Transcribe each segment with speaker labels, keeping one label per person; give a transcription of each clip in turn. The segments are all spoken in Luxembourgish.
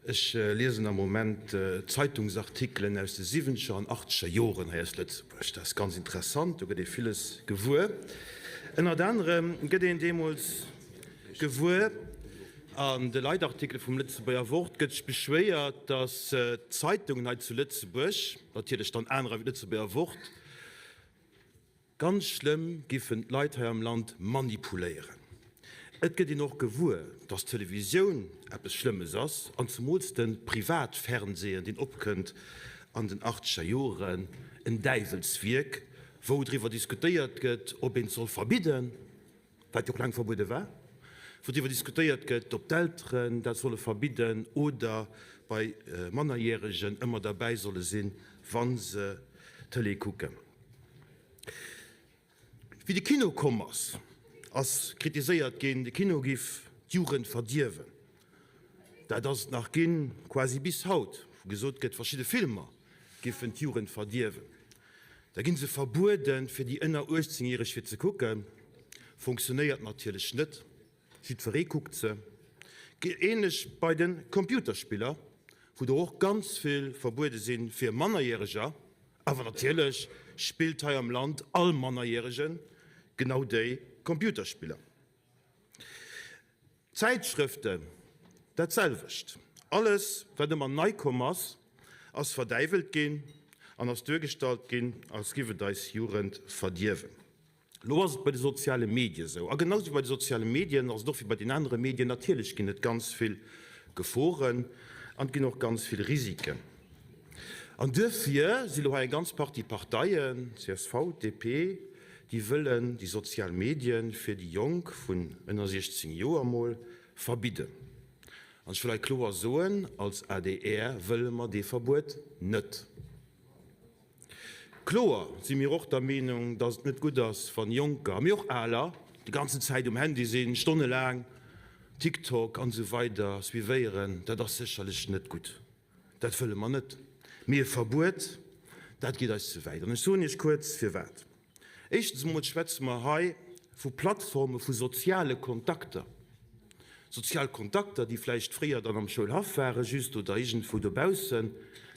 Speaker 1: Ech liesen am Moment Zeitungsartikelen aus de siwwenzeger an achtzeger Joren hei aus Lëtzebuerg. Dat ass ganz interessant, do gëtt ee villes gewuer. Ënnert anerem gëtt een deemools gewuer, an de Leitartikele vum Lëtzebuerger Wort gëtt sech beschwéiert, datt d'Zeitungen hei zu Lëtzebuerg, natierlech dann anerer wéi d'Lëtzebuerger Wort, Ganz schlëmm giffen d'Leit hei am Land manipuléieren. Et gëtt een och gewuer, dass d'Televisioun eppes Schlëmmes ass, an zemools de Privatfernsehen, deen opkënnt an den achtzeger Joren, en Däiwelswierk, wou driwwer diskutéiert gëtt, ob een et soll verbidden, wat jo och laang verbuede war, wou driwwer diskutéiert gëtt, ob d'Elteren dat solle verbidden oder bei Mannerjäregen ëmmer derbäi solle sinn, wa se Tëlee kucken. Wéi de Kino komm ass, ass kritiséiert ginn, de Kino giff d'Jugend verdierwen. Dat ass et nach ginn, quasi bis haut, wou gesot gëtt, verschidde Filmer giffen d'Jugend verdierwen. Da ginn se verbueden, fir déi ënner 18 Järeg fir ze kucken. Funktionéiert natierlech net. Jiddweree kuckt se. Ähnlech bei de Computerspiller, wou der och ganz vill verbuede si fir Mannerjäreger. Awer natierlech spillt hei am Land all Mannerjärege genau déi Computerspiller. Zäitschrëften dat selwecht. Alles wat ëmmer nei komm ass, ass verdäiwelt ginn an ass duergestallt ginn, als giff et eis Jugend verdierwen. Lo ass et bei de soziale Medie esou, a genau esou wéi bei de soziale Medien ass et och wéi bei den anere Medien, natierlech ginn et ganz vill Geforen an et ginn och ganz vill Risiken. An duerfir si lo hei eng ganz Partie Parteien, csv, DP, déi wëllen déi sozial Medien fir déi Jonk vun ënner 16 Joer mol verbidden. An ech wëll hei kloer soen, als adr wëlle mer dee Verbuet net. Kloer si mir och der Meenung, dass et net gutt ass, wann Jonker, mee och Aler, déi ganzen Zäit um Handy sinn, stonnelaang TikTok an esou weider suivéieren. Dat ass sécherlech net gutt. Dat wëlle mer net. Mee e Verbuet, dat geet eis ze wäit. An ech soen Iech kuerz firwat. Éischtens emol schwätze mer hei vu Plattforme vu soziale Kontakter. Sozial Kontakter, déi vläicht fréier dann am Schoulhaff ware just oder iergendwou dobaussen,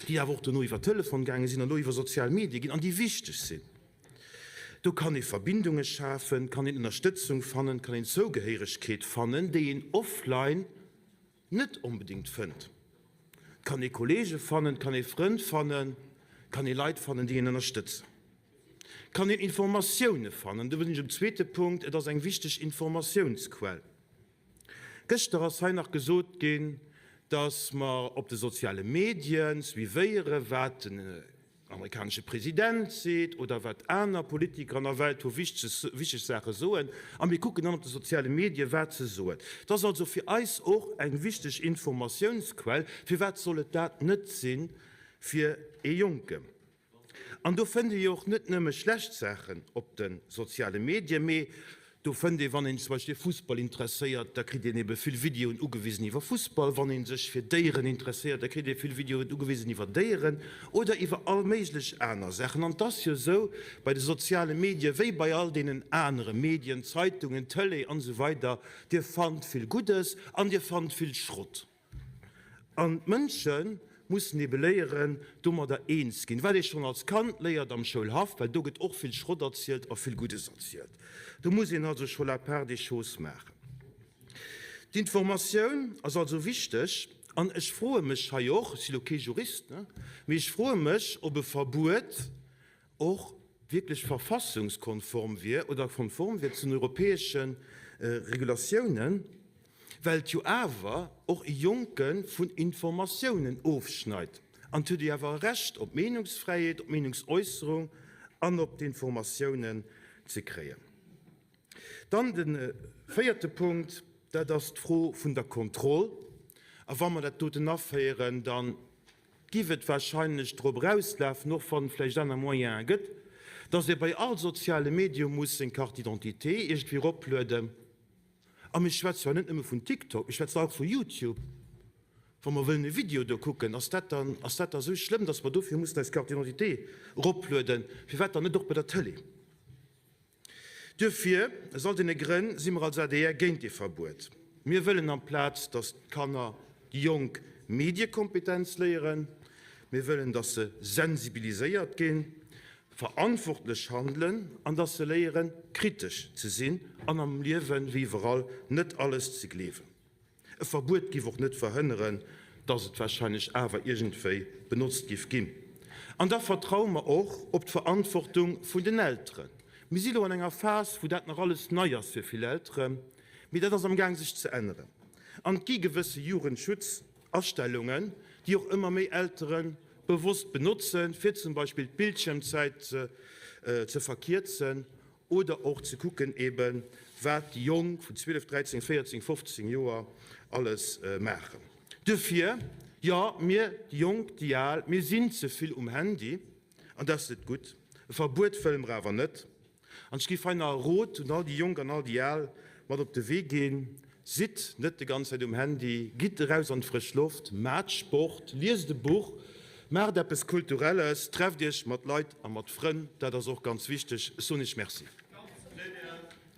Speaker 1: déi awer och dono iwwer Telefon gaange sinn an elo iwwer sozial Medie ginn an déi wichteg sinn. Do kann ee Verbindunge schafen, kann een Ënnerstëtzung fannen, kann een Zougehéieregkeet fannen, déi een offline net onbedéngt fënnt. Et kann ee Kollege fannen, et kann ee Frënn fannen, et kann ee Leit fannen, déi een ënnerstëtzen. Et kann een Informatioune fannen. Do sinn ech um zweete Punkt, Et ass eng wichteg Informatiounsquell. Gëschter ass hei nach gesot ginn, datt mer op de soziale Medien suivéieren, wat den amerikanesche President seet oder wat aner Politiker an der Welt hu wichteg Saache soen. A mir kucken dann op de soziale Medien, wat se soen. Et ass also fir eis och eng wichteg Informatiounsquell. Firwat soll et dat net si fir ee Jonken? An do fënnt ee jo och net nëmme schlecht Saachen op de soziale Medien, mee do fënnt ee, wann een zum Beispill fir Fussball interesséiert, da kritt een ebe vill Videoen ugewisen iwwer Fussball, wann ee sech fir Déieren interesséiert, da kritt ee vill Videoen ugewisen iwwer Déieren oder iwwer all méiglech aner Saachen. An et ass jo esou bei de soziale Medie wéi bei all deenen anere Medien, Zeitungen, Tëlee an esou weider, Dir fannt vill Guddes an Dir fannt vill Schrott. An d'Mënsche mussen ebe léieren, domadder eens ginn, wat ee schonn als Kand léiert am Schoulhaff, well do gëtt och vill Schrott erzielt a vill Guddes erzielt. Do muss een also scho la part des choses maachen. D'Informatioun ass also wichteg. An ech froe mech hei och, ech si lo kee Jurist, mee ech froe mech, ob e Verbuet och wierklech verfassungskonform wier oder konform wier zu den europäesche Regulatiounen, well et jo awer och e Jonke vun Informatiounen ofschneit. An et huet e jo awer e Recht op Meenungsfräiheet, op Meenungsäusserung an op d'Informatiounen ze kréien. Dann de véierte Punkt, dat ass d'Fro vun der Kontroll. A wa mer dat doten aféieren, da giff et wahrscheinlech drop erauslafen, och wann et vläicht aner Moyene gëtt, dass ee bei all soziale Medium muss seng Carte d'identité iergendwéi eroplueden. A mir schwätze jo net nëmme vun TikTok, mir schwätzen och vu YouTube. Wa mer wëllen e Video do kucken, ass dat dann, ass dat da sou schlëmm, dass mer dofir mussen eis Carte d'identité eroplueden? Firwat dann net och bei der Tëlee? Duerfir, aus all deene Grënn, si mer als adr géint dee Verbuet. Mir wëllen amplaz, datt d'Kanner, déi Jonk. Mediekompetenz léieren. Mir wëllen, dass se sensibiliséiert ginn, verantwortlech handelen an dass se léieren, kritesch ze sinn an am Liewen, wéi iwwerall, net alles ze gleewen. E Verbuet giff och net verhënneren, dass et wahrscheinlech awer iergendwéi benotzt giff ginn. An da vertraue mer och op d'Verantwortung vun den Elteren. Mir si lo an enger Phas, wou dat nach alles nei ass fir vill Elteren, mee dat ass amgaang sech ze änneren. An et gi gewësse JugendschutzAstellungen, déi och ëmmer méi Eltere bewosst benotzen, fir zum Beispill d'Bildschiermzäit ze verkierzen Oder och ze kucken eben, wat déi Jonk vun 12, 13, 14, 15 Joer alles maachen. Duerfir, jo, mir, déi Jonk, déi Al, mir sinn ze vill um Handy an dat ass net gutt. E Verbuet wëlle mer awer net. An ech géif hei nach e Rot un all déi Jonk an all déi Al mat op de Wee ginn, Sidd net de ganz Zäit um Handy, gitt eraus an d'frësch Loft, maacht Sport, liest e Buch, maacht eppes Kulturelles, trefft Iech mat Leit a mat Frënn, dat ass och ganz wichteg. Ech soen Iech Merci.